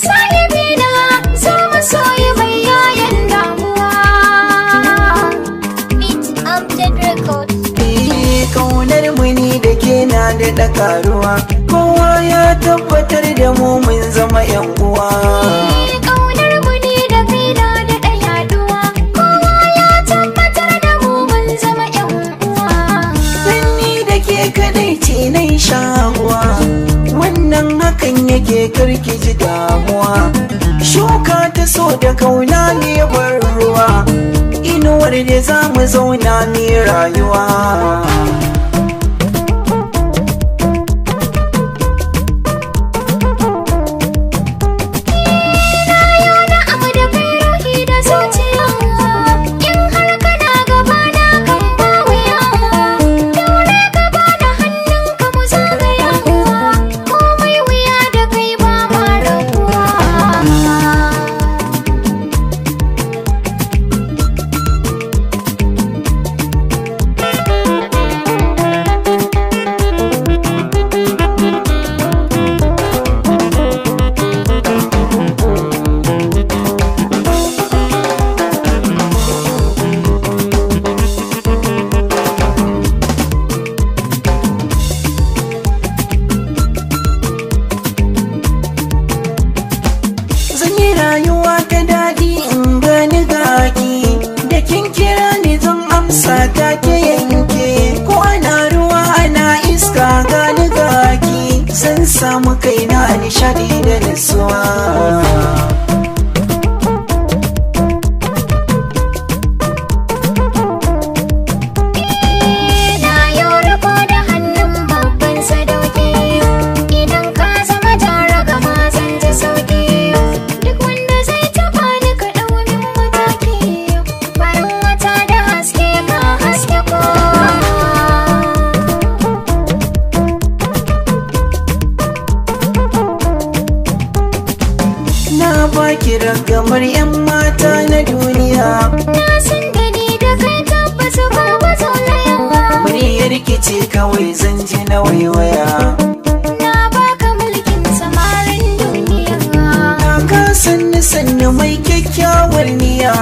Sahibina zo masoyi mai yayan damuwa. Beat Amjad Records. Eh, kaunar mu ni da ke na da karuwa. Kowa ya tabbatar da mu mun zama yan uwa. Ƙaunar mu ne da kai na daɗa yaduwa. Kowa ya tabbatar da mu mun zama 'yan uwa. Dan ni da ke kadai ce na shaguwa. Wannan hakan yake karki ji damuwa. Shuka ta so da kauna ne bar ruwa. Inuwar da za mu zauna mu rayuwa. Na abu da kai ruhi da zuciya. In har kana gaba na kan ba wuya. Daure ka bani hannunka mu zagaya. Komai wuya da kai ba ma rabuwa. Zan yi rayuwa ta daɗi in gani gaki. Da kin kira ni zan amsa ta ke yanke. Ko ana ruwa ana iska gani gaki. Zan samu kaina nishaɗi da nutsuwa. Na yi riko da hannun babban sadauki. Idan ka zama jara gama zan ji sauki. Duk wanda zai taɓa ni ka ɗau min mataki. Farin wata da haske ka haske kowa. Na baki ragamar 'yan mata na duniya. Na san da ni da kai tabbas babu zolaya. Muryar ki ce kawai zan ji na waiwaya. Na baka mulkin samarin duniya. Na ka sanni sanni mai kyakkyawar niyya.